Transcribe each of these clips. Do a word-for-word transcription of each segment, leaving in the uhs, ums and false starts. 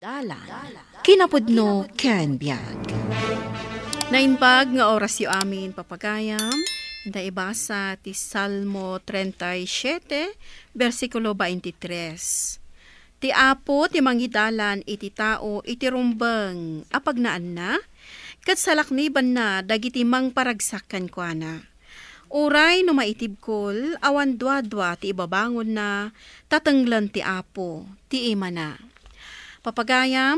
Dalan, kinapudno ken biag. Naimbag nga orasyo amin, papagayam. Inta ibasa ti Salmo treinta y siete, bersikulo veintitrés. Ti Apo ti mangidalan iti tao iti rumbeng a pagnaanna, ket salaknibanna dagiti mangparagsak kenkuana. Uray no maitibkol, awan duadua ti ibabangonna, ta tenglen ti Apo ti imana. Papagayam,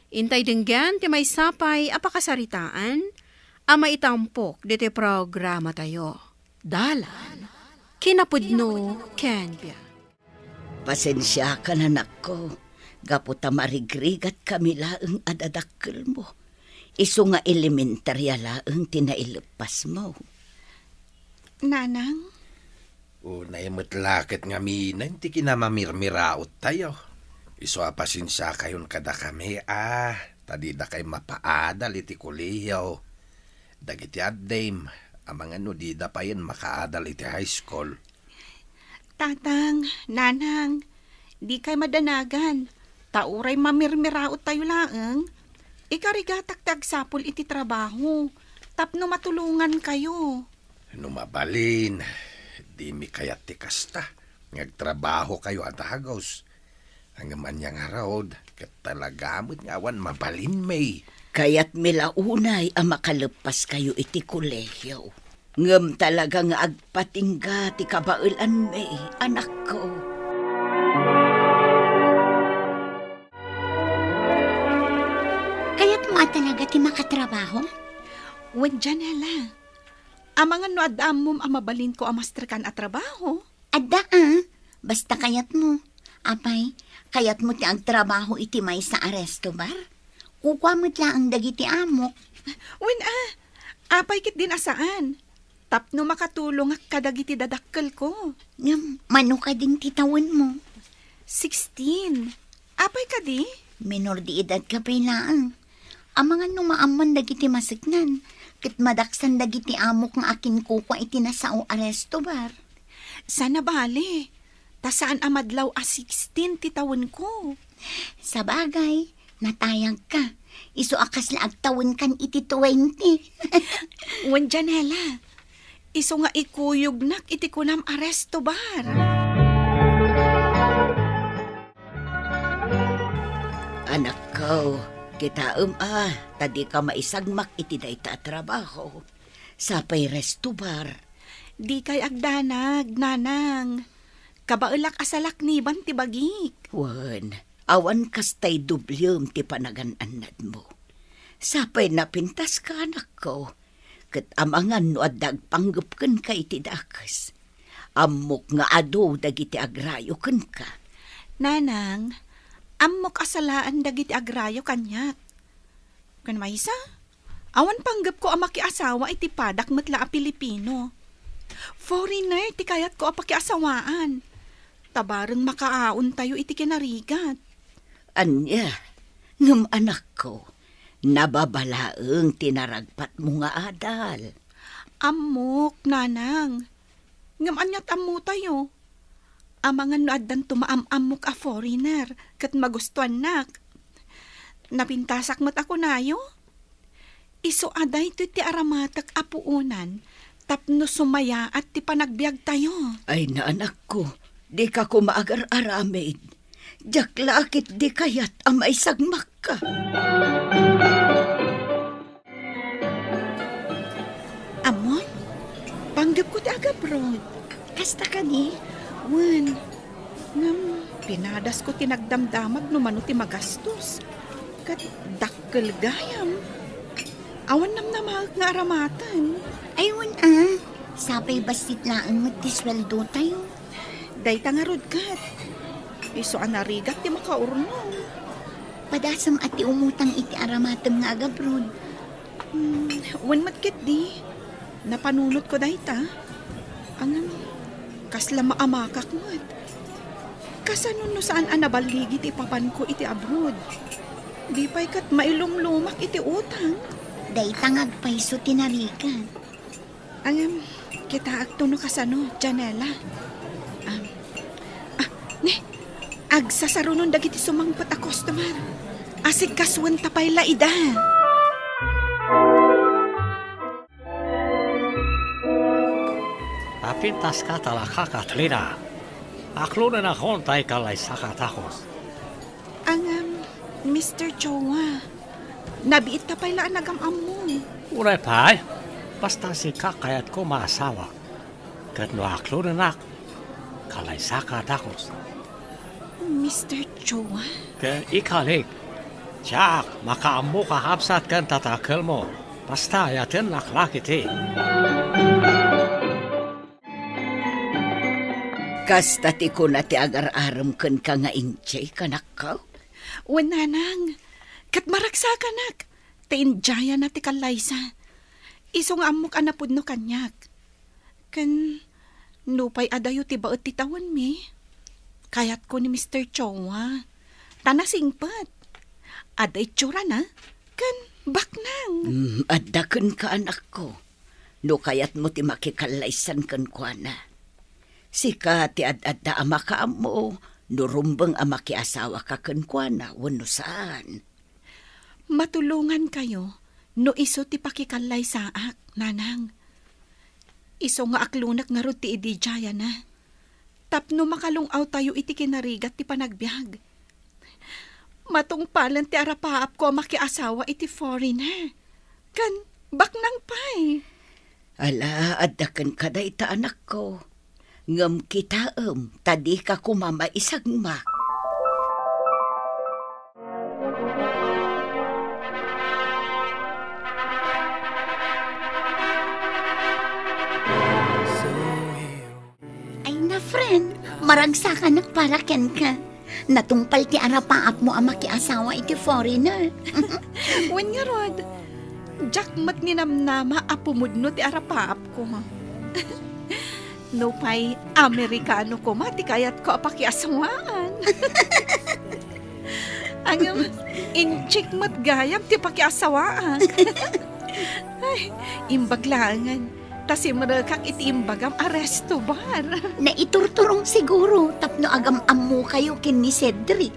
intay denggen ti maysa pay a pakasaritaan a maitampok ditoy programatayo. Dalan, kinapudno ken biag. Pasensiakan, anakko, gapu ta marigrigatkami laeng a dadakkelmo. Isu nga elementaria laeng ti naileppasmo. Nanang? Unay met la ket ngamin ti kinamamirmiraottayo. Isu a pasensiakayon kadakami a ta didakay mapaadal iti kolehiyo. Dagiti addim, amangan no dida payen makaadal iti high school. Tatang, Nanang, dikay madanagan. Ta uray mamirmiraottayo laeng, ikarigatak ti agsapul iti trabaho tapno matulongankayo. No mabalin, dimi kayat ti kasta nga agtrabahokayo a dagus. Ngem ania ngarud, ket talaga met nga awan mabalinmi. Kayatmi la unay a makaleppaskayo iti kolehiyo. Ngem talaga nga agpatingga ti kabaelanmi, anakko. Kayatmo a talaga ti makatrabaho? Wen, Janela. Amangan no adda ammom a mabalinko a masterkan a trabaho? Adda, a. Basta kayatmo. Apay, kayatmo ti agtrabaho iti maysa a resto bar? Kukua met laeng dagiti amok. Wen, a. Apay ketdin a saan? Tapno makatulongak kadagiti dadakkelko. Ngem, mano kadin ti tawenmo? Sixteen. Apay kadi? Minor de edad ka pay laeng. Amangan no maammoan dagiti maseknan, ket madaksan dagiti amok nga akinkukua iti nasao a resto bar. Saan a bale, ta saan a madlaw a sixteen ti tawenko. Sabagay, natayagka. Isu a kasla agtawenkan iti twenty. Wen, Janela, isu nga ikuyognak iti kunam a resto bar. Anakko, kitaem a, ta dika maisagmak iti dayta a trabaho. Sapay resto bar. Dikay agdanag, Nanang. Kabaelak a salakniban ti bagik. Wen, awan kastay dubliem ti panagan-annadmo. Sapay napintaska, anakko, ket amangan no adda agpanggep kenka iti dakes. Ammok nga adu dagiti agrayo kenka. Nanang, ammok a salaen dagiti agrayo kaniak. Ken maysa, awan panggepko a makiasawa iti padak met la a Pilipino. Foreigner ti kayatko a pakiasawaan. Ta bareng makaaontayo iti kinarigat. Ania? Ngem anakko, nababa laeng ti naragpatmo nga adal. Ammok, Nanang. Ngem ania't ammotayo? Amangan no addanto maam-ammok a foreigner ket magustuannak. Napintasak met a kunayo. Isu a daytoy ti aramatek a puonan tapno sumayaat ti panagbiagtayo. Ay, anakko, dika koma agar-aramid. Diak la ketdi kayat a maisagmakka. Ammom, panggepko ti agabroad. Kasta kadi? Wen, ngem pinadasko ti nagdamdamag no mano ti magastos. Ket dakkel gayam. Awan namnamaek nga aramaten. Ay, wen a. Sapay bassit laeng met ti sueldotayo. Dayta ngarud ket isu a narigat ti makaurnong. Padasem a ti umutang iti aramatem nga agabroad. Hmm, wen met ketdi, napanunotko dayta. Ngem, kasla maamakak met. Kasano no saan a naballigi ti ipapanko iti abroad? Di pay ket mailumlumak iti utang. Dayta nga agpayso ti narigat. Ngem, kitaakto no kasano, Janela. Am, ah, ne, agsasarunon dagiti sumangpet a customer. Asikasuenta pay la ida. Napintaska talaga, Katrina. Aklonenakon ta ikallaysaka a dakes. Ngem, Mister Jowa, nabiitta pay la a nagam-ammo. Uray pay, basta sika kayatko maasawak. Ket no aklonenak, kallaysaka a dakes. Mister Jowa? Ket ikalik, Jack, makaammoka a kabsat ken tatakelmo. Basta ayatennak la ketdi. Kasta ti kuna ti agar-arem kenka nga Injay, kanakko? Wen, nanang, ket maragsakanak ta Injayana ti kallaysa. Isu nga ammok a napudno kaniak. Ken nupay adayo ti baet ti tawenmi, kayatko ni Mister Chowa, ta nasingpet. Adda itsurana ken baknang. Mm, adda kenka, anakko, no kayatmo ti makikallaysan kenkuana. Sika ti ad-adda a makaammo no rumbeng a makiasawaka kenkuana wenno saan. Matulongankayo no isu ti pakikallaysaak, nanang. Isu nga aklonek ngarud ti idi Jayana tapno makalung-awtayo iti kinarigat ti panagbiag. Matungpalen ti arapaapko a makiasawa iti foreigner. Ken baknang pay. Ala, adda kenka dayta, anakko. Ngem kitaem ta dika koma maisagma. Ay na, friend, maragsakanak para kenka. Natungpal ti arapaapmo a makiasawa iti foreigner. Wen ngarud, diak met ninamnama a pumudno ti arapaapko. Nupay Amerikano koma ti kayatko a pakiasawaan. Ngem, Injik met gayam ti pakiasawaak. Ay, imbag laengen ta simrekak iti imbagam a resto bar. Naiturturong siguro tapno agam-ammokayo ken ni Cedric.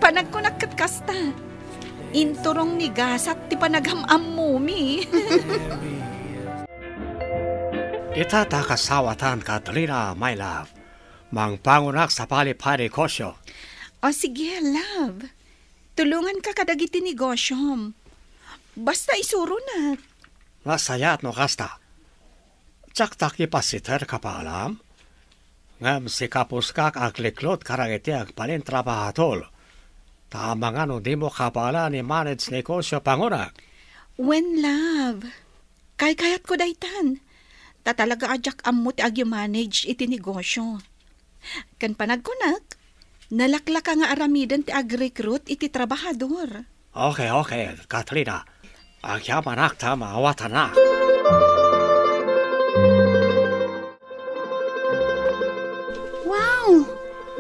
Panagkunak ket kasta, inturong ni gasat ti panagam-ammomi. Ita ta kasawatan, Katrina, my love. Mangpangonak sapay pay a negosyo. O, sige, love. Tulonganka kadagiti negosyom. Basta isuronak. Nasayaat no kasta. Diak ta kipasiter, kapaalam. Ngem sika puskak agrekrut kadagiti agbalin trabahador. Ta amangan no dimo kabaelan a i-manage negosyo, pangonak. Wen, love. Kaykayatko daytan. Ta talaga a diak ammo ti agi-manage iti negosyo. Ken panagkunak, nalaklaka nga aramiden ti agrekrut iti trabahador. Okay, okay, Katrina. Agyamanak ta maawatanak. Wow!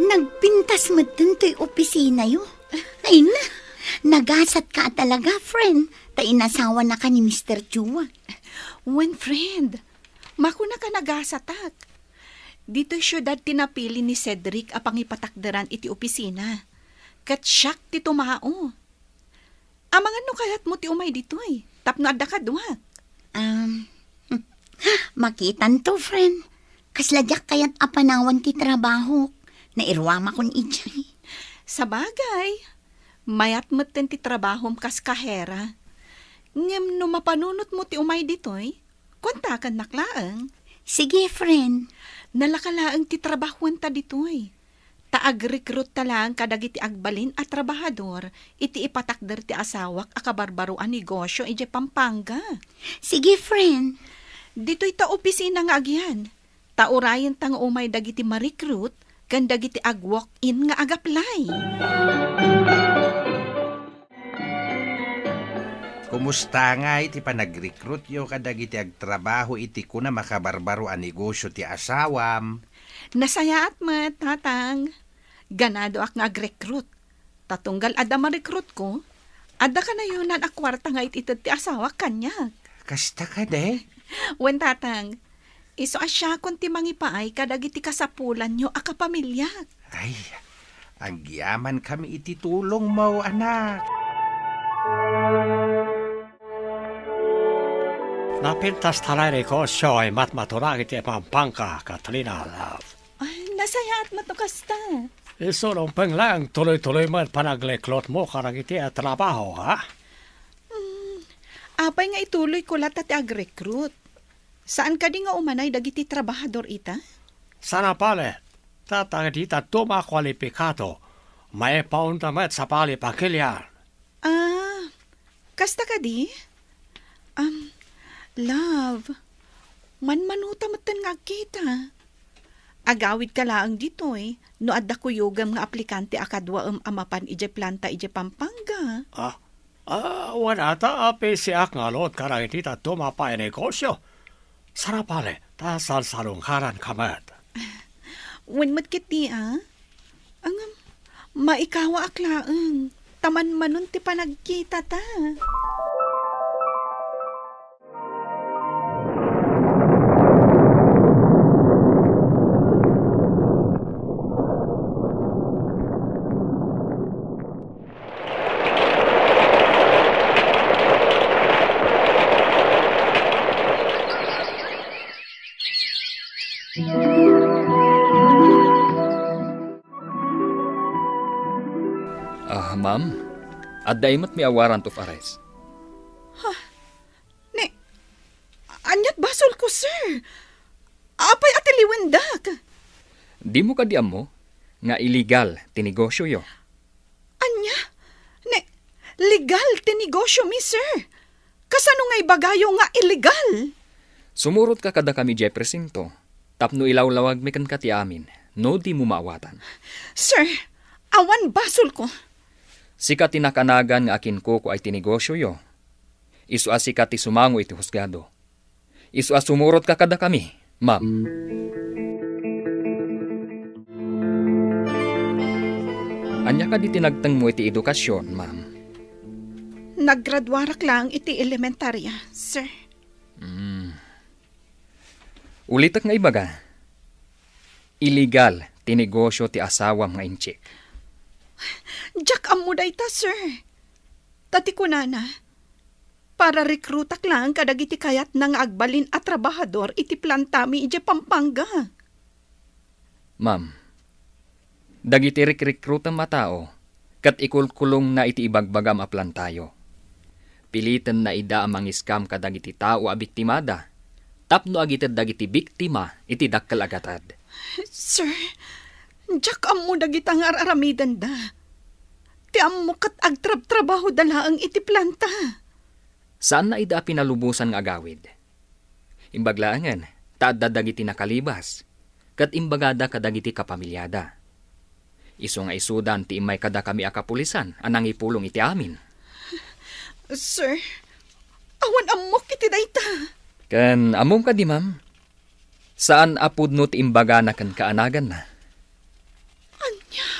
Nagpintas metten toy opisinayo. Ay na, nagasatka a talaga, friend, ta inasawanaka ni Mister Chua. Wen, friend, makunak a nagasatak. Ditoy siudad ti napili ni Cedric a pangipatakderan iti opisina. Ket siak ti tumao. Amangan no kayatmo ti umay ditoy tapno adda kaduak. Um, makitanto, friend. Kasla diak kayat a panawan ti trabahok. Nairuamakon idiay. Sabagay, mayat metten ti trabahom kas kahera. Ngem no mapanunotmo ti umay ditoy, kuentakennak laeng. Sige, friend. Nalaka laeng ti trabahuenta ditoy. Ta agrekrutta laeng kadagiti agbalin a trabahador iti ipatakder ti asawak a kabarbaro a negosyo idiay Pampanga. Sige, friend. Ditoy ta opisina nga agian. Ta urayenta nga umay dagiti marekrut ken dagiti ag-walk-in nga ag-apply. Kumusta ngay ti panagrekrutyo kadagiti agtrabaho iti kuna makabarbaro a negosyo ti asawam? Nasayaat met, Tatang. Ganadoak nga agrekrut. Ta tunggal adda marekrutko, adda kanayonan a kuarta nga it-ited ti asawak kaniak. Kasta kadi? Wen, Tatang. Isu a siakon ti mangipaay kadagiti kasapulanyo a kapamiliak. Ay, Agyamankami iti tulongmo, anak. Napintas ta lay negosio a matmaturak iti Pampanga, Katrina, love. Ay, nasayaat met no kasta. Isu no umpeng laeng tuloy-tuloy met panagrekrutmo kadagiti a trabaho, ha? Hmm, apay nga ituloyko latta ti agrekrut? Saan kadi nga umanay dagiti trabahador ita? Sana pale, ta dagiti dadduma a kualipikado, maipaunda met sa pali pagilian. Ah, kasta kadi? Am, love, manmanuta metten nga agkita. Agawidka laeng ditoy no adda kuyogem nga aplikante a kaduaem a mapan idiay planta idiay Pampanga. Ah, ah, wen ata a pisiak nga alud kadagiti dadduma a painegosio. Sana pale, ta salsalungkaranka met. Wen met ketdi, a? Ngem, maikawaak laeng, ta manmanon ti panagkitata. Ah, ma'am, adda met mi a warrant of arrest. Ha? Ni, aniat basolko, sir? Apay a tiliwendak? Dimo kadi ammo nga illegal ti negosioyo? Ania? Ni, legal ti negosyomi, sir. Kasano nga ibagayo nga illegal? Sumurotka kadakami idiay presinto tapno ilawlawagmi kenka ti amin no dimo maawatan. Sir, awan basolko. Sika ti nakanagan nga akinkukuay ti negosioyo. Isu a sika ti sumango iti husgado. Isu a sumurotka kadakami, ma'am. Ania kadi ti nagtengmo iti edukasion, ma'am? Naggraduarak laeng iti elementaria, sir. Mm. Ulitek nga ibaga, illegal ti negosio ti asawam nga inchik. Diak ammo dayta, sir. Ta ti kunana, para rekrutak laeng kadagiti kayatna nga agbalin a trabahador iti plantami idiay Pampanga. Ma'am, dagiti rikrekrutam a tao ket ikulkulongna iti ibagbagam a plantayo. Pilitenna ida a mangiskam kadagiti tao a biktimada tapno agited dagiti biktima iti dakkel a gatad. Sir, diak ammo dagita nga ar-aramidenda. Ti ammo ket agtrabtrabahoda laeng iti planta. Saanna ida a pinalubosan nga agawid. Imbag laengen ta adda dagiti nakalibas, ket imbagada kadagiti kapamiliada. Isu nga isudan ti immay kadakami a kapulisan a nangipulong iti amin. Sir, awan ammok iti dayta. Ken ammom kadi, ma'am? Saan a pudno ti imbagana ken kaanaganna. Ania?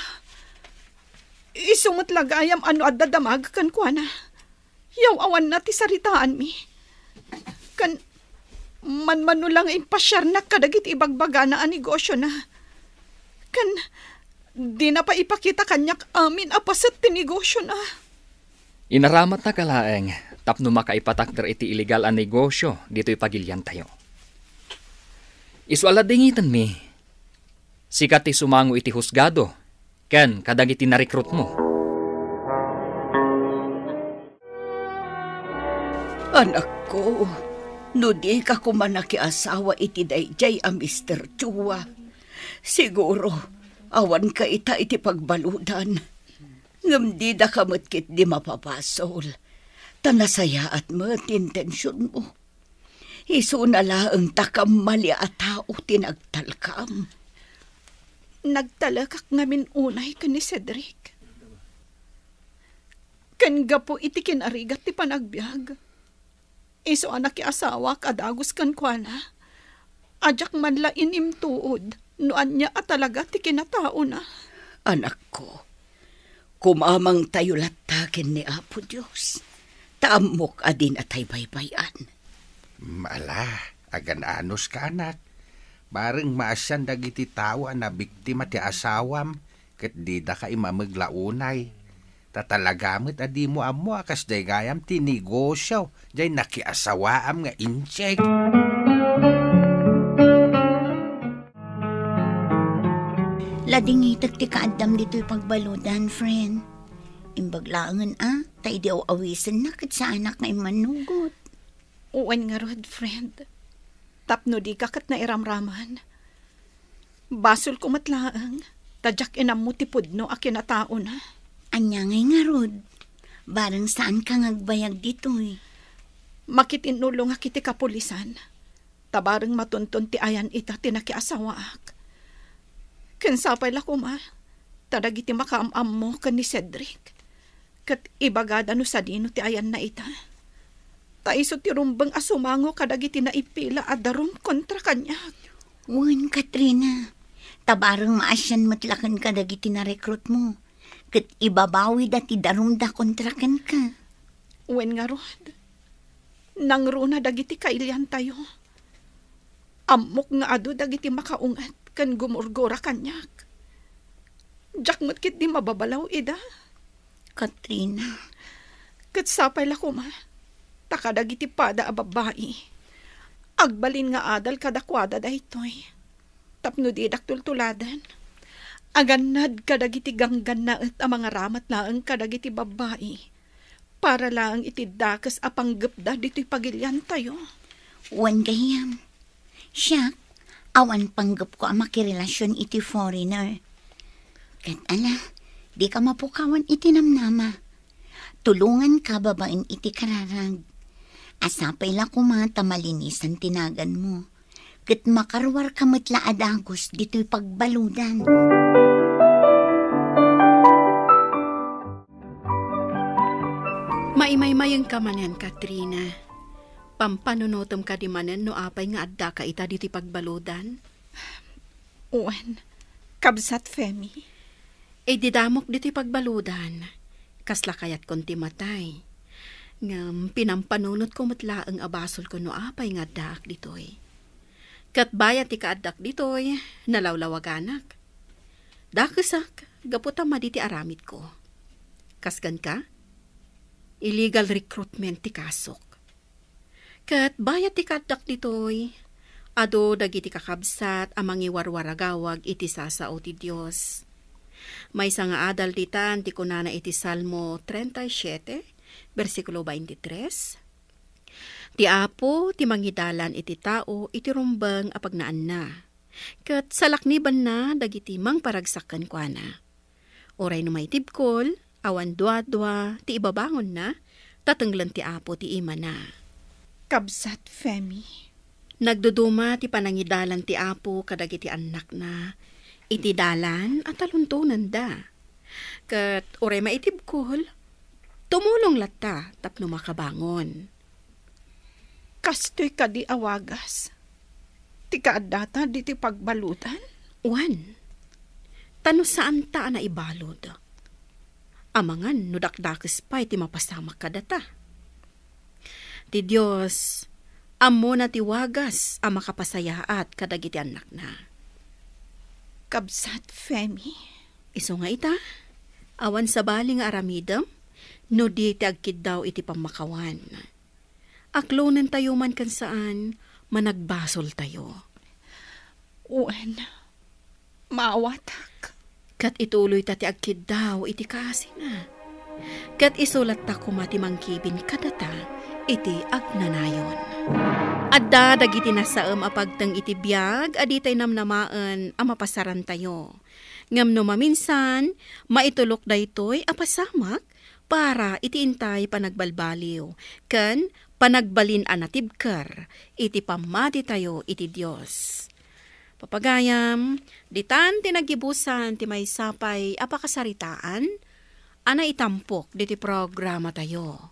Isu met la gayam a no adda damag kenkuana, yaw-awanna ti saritaanmi. Ken manmano la nga impasiarnak kadagiti ibagbagana a negosiona. Ken dina pay ipakita kaniak amin a paset ti negosiona. Inaramatnaka laeng tapno makaipatakder iti illegal a negosio ditoy pagiliantayo. Isu a ladingitenmi, sika ti sumango iti husgado ken kadagiti narekrutmo. Anakko, no dika koma nakiasawa iti daydiay a Mister Chua, siguro awanka ita iti pagbaludan. Ngem didaka met ketdi mapabasol, ta nasayaat met ti intensionmo. Isuna laeng ta kammali a tao ti nagtalkam. Nagtalekak ngamin unay ken ni Cedric. Ken gapu iti kinarigat ti panagbiag, isu a nakiasawak a dagus kenkuana, a diak man la inimtuod no ania a talaga ti kinataona. Anakko, kumamangtayo latta ken ni Apo Dios, ta ammok a dinatay baybay-an. Ala, agan-anos ka, anak. Bareng maasian dagiti tao a nabiktima ti asawam ket didaka imameg la unay. Ta talaga met a dimo ammo a kasdiay gayam ti negosio jay nakiasawaam nga insiek. Ladingitek ti kaaddam ditoy pagbaludan, friend. Imbag laengen a, ta idi aw-awisenna ket saanak nga immanugot. Wen ngarud, friend. Tapno dika ket nairamraman. Basolko met laeng, ta diak inammo ti pudno a kinataona. Ania ngay ngarud? Bareng saanka nga agbayag ditoy. Makitinnulongak iti kapulisan, ta bareng matunton ti ayan ita ti nakiasawaak. Ken sapay la koma, ta dagiti makaam-ammo ken ni Cedric, ket ibagada no sadino ti ayanna ita. Ta isu ti rumbeng a sumango kadagiti naipila a darum kontra kaniak. Wen, Katrina, ta bareng maasian met la kenka dagiti narekrutmo, ket ibabawida ti darumda kontra kenka. Wen ngarud, nangruna dagiti kailiantayo. Ammok nga adu dagiti makaunget ken gumurgura kaniak. Diak met ketdi mababalaw ida. Katrina. Ket sapay la koma, ta kadagiti pada a babbai, agbalin nga adal kadakuada daytoy. Tapno didak tultuladen, agannad kadagiti ganggannaet a mangaramat laeng kadagiti babbai, para laeng iti dakes a panggepda ditoy pagiliantayo. Wen gayam. Siak, awan panggepko a makirelasion iti foreigner. Ket ala, dika mapukawan iti namnama. Tulonganka babaen iti kararag. A sapay la koma ta malinisan ti naganmo. Ket makaruarka met la a dagus ditoy pagbaludan. Maimaymayenka manen, Katrina. Pampanunotem kadi manen no apay nga addaka ita ditoy pagbaludan? Wen, kabsat Femi. Idi damok ditoy pagbaludan, kasla kayatkon ti matay. Ngem pinampanunotko met laeng a basolko no apay nga addaak ditoy. Ket bayat ti kaaddak ditoy, nalawlawaganak. Dakesak gapu ta madi ti aramidko. Kas kenka, illegal recruitment ti kasok. Ket bayat ti kaaddak ditoy, adu dagiti kakabsat a mangiwarwaragawag iti sasao ti Dios. Maysa nga adal ditan ti kunana iti Salmo treinta y siete, bersikulo veintitrés, "Ti Apo ti mangidalan iti tao iti rumbeng a pagnaanna, ket salaknibanna dagiti mangparagsak kenkuana." Uray no maitibkol, awan duadua ti ibabangonna, ta tenglen ti Apo ti imana. Kabsat Femi. Nagduduma ti panangidalan ti Apo kadagiti annakna iti dalan a taluntonanda. Ket uray maitibkol, tumulong latta tapno makabangon. Kastoy kadi a wagas ti kaaddata ditoy pagbaludan? Wen, ta no saanta a naibalud, amangan no dakdakes pay ti mapasamak kadata. Ti Dios, ammona ti wagas a makapasayaat kadagiti annakna. Kabsat Femi. Isu nga ita, awan sabali nga aramidem no di ti agkiddaw iti pammakawan. Aklonentayo man ken saan, managbasoltayo. Wen, maawatak. Ket ituloyta ti agkiddaw iti kaasina. Ket isu latta koma ti mangkibin kadata iti agnanayon. Adda dagiti nasaem a pagteng iti biag a ditay namnamaen a mapasarantayo. Ngem no maminsan, maitulok daytoy a pasamak para iti intay panagbalbaliw ken panagbalin a natibker iti pammatitayo iti Dios. Papagayam, ditan ti nagibusan ti maysa pay a pakasaritaan a naitampok diti programatayo.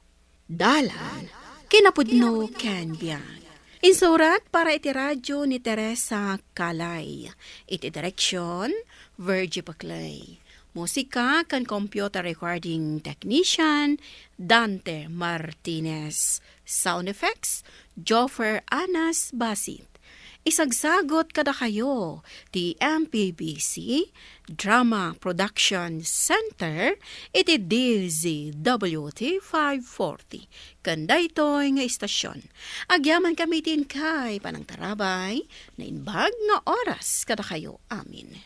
Dalan, kinapudno ken biag. Insurat para iti radyo ni Teresa Calay. Iti direksyon, Virgie Paclay. Musika ken computer recording technician, Dante Martinez. Sound effects, Joffer Anas Basit. Isagsagot kadakayo ti M P B C Drama Production Center iti D Z W T five forty ken daytoy nga istasyon. Agyaman kami ti inkay panangtarabay, naimbag nga oras kadakayo amin.